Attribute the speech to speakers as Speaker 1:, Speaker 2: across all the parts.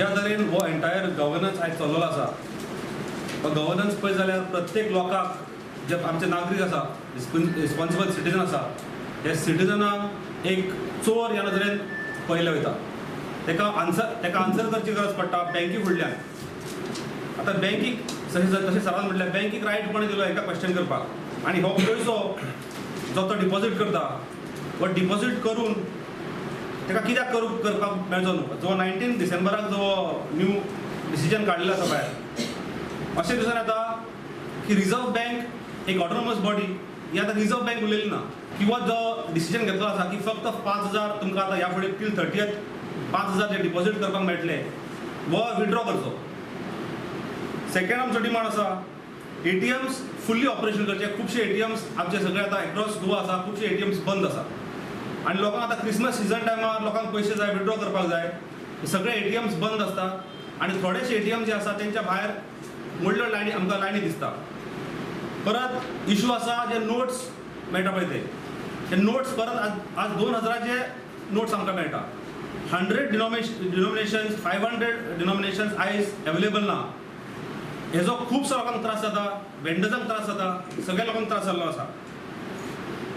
Speaker 1: ज्या तरेन हो एंटायर गव्हर्नन्स आयज चल्लेलो आसा, हो गव्हर्नन्स पळयत जाल्यार प्रत्येक लोकांक, जे आमचे नागरीक आसा, रिस्पॉन्सिबल सिटीजन आसा, हे सिटीजनाक एक चोर ह्या नदरेन पळयलें वयता. तेका आन्सर करची गरज पडटा बँकी फुडल्यान. आतां बँकीक तशें सरान म्हटलें, बँकीक रायट कोणें दिलो हेका क्वेश्चन करपाक? आनी हो पयसो जो तो डिपॉजीट करता, हो डिपॉजीट करून ताका कित्याक करपाक मेळचो न्हू? जो 19 डिसेंबराक जो न्यू डिसिजन काडलेलो आसा भायर, अशें दिसून येता की रिजर्व बँक एक ऑटोनॉमस बॉडी ही आतां रिजर्व बँक उरलेली ना. किंवा जो डिसिजन घेतलो आसा की फक्त 5,000 तुमकां आतां ह्या फुडें टील 30th 5,000 जे डिपॉजीट करपाक मेळटले वो विड्रॉ करचो. सेकंड आमचो डिमांड आसा, एटीएम्स फुल्ली ऑपरेशन करचे. खुबशे एटीएम्स आमचे सगळे आतां एक्रॉस गोवा आसा, खुबशे एटीएम्स बंद आसा आनी लोकांक आतां क्रिसमस सिजन टायमार लोकांक पयशे जाय, विड्रॉ करपाक जाय, सगळे एटीएम्स बंद आसता आनी थोडेशे एटीएम जे आसा तेंच्या भायर व्हडल्यो लायनी, आमकां लायनी दिसता. परत इशू आसा, जे नोट्स मेळटा पळय ते ते नोट्स परत आज 2000चे नोट्स आमकां मेळटा. 100 denominations, 500 denominations आयज एवेलेबल ना. हेजो खुबसो लोकांक त्रास जाता, वेंडर्सांक त्रास जाता, सगळ्या लोकांक त्रास जाल्लो आसा.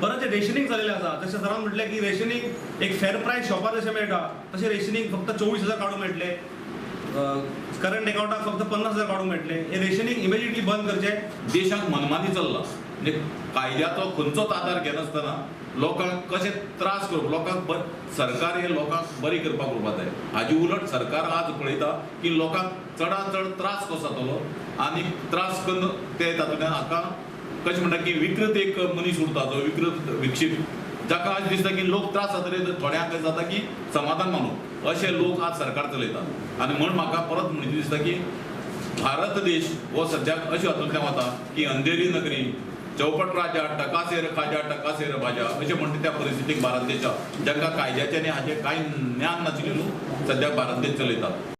Speaker 1: परत जे रेशनिंग जालेलें आसा, जशें सरान म्हटलें की रेशनिंग एक फेर प्रायस शॉपार जशें मेळटा तशें रेशनिंग फक्त 24,000 काडूंक मेळटलें, करंट एकावंटाक फक्त 50,000 काडूंक मेळटलें. हें रेशनिंग इमिजिएटली बंद करचें.
Speaker 2: देशांत मनमानी चल्ला, म्हणजे कायद्याचो खंयचोच आदार घेनासतना लोकांक कशें त्रास करप. लोकांक सरकार हे लोकांक बरी करपाक उरपाक जाय. हाजी उलट सरकार आज पळयता की लोकांक चडांत चड त्रास कसो जातलो आनी त्रास करून ते तातूंतल्यान हाका कशें म्हणटा की विकृत एक मनीस उरता, जो विकृत विक्षीप, जाका आज दिसता की लोक त्रास जातले तर थोड्यांक अशें जाता की समाधान मानूं. अशे लोक आज सरकार चलयतात. आनी म्हण म्हाका परत म्हणचें दिसता की भारत देश हो सद्याक अशें हातूंतल्यान वता की अंधेरी नगरी, चौपट राजा, टकासेर खाजा, टकासेर भाजा अशें म्हणटा त्या परिस्थितीक भारत देशाक, जांकां कायद्याचें आनी हाचें कांय ज्ञान नाशिल्लें न्हू, सद्याक भारत देश चलयतात.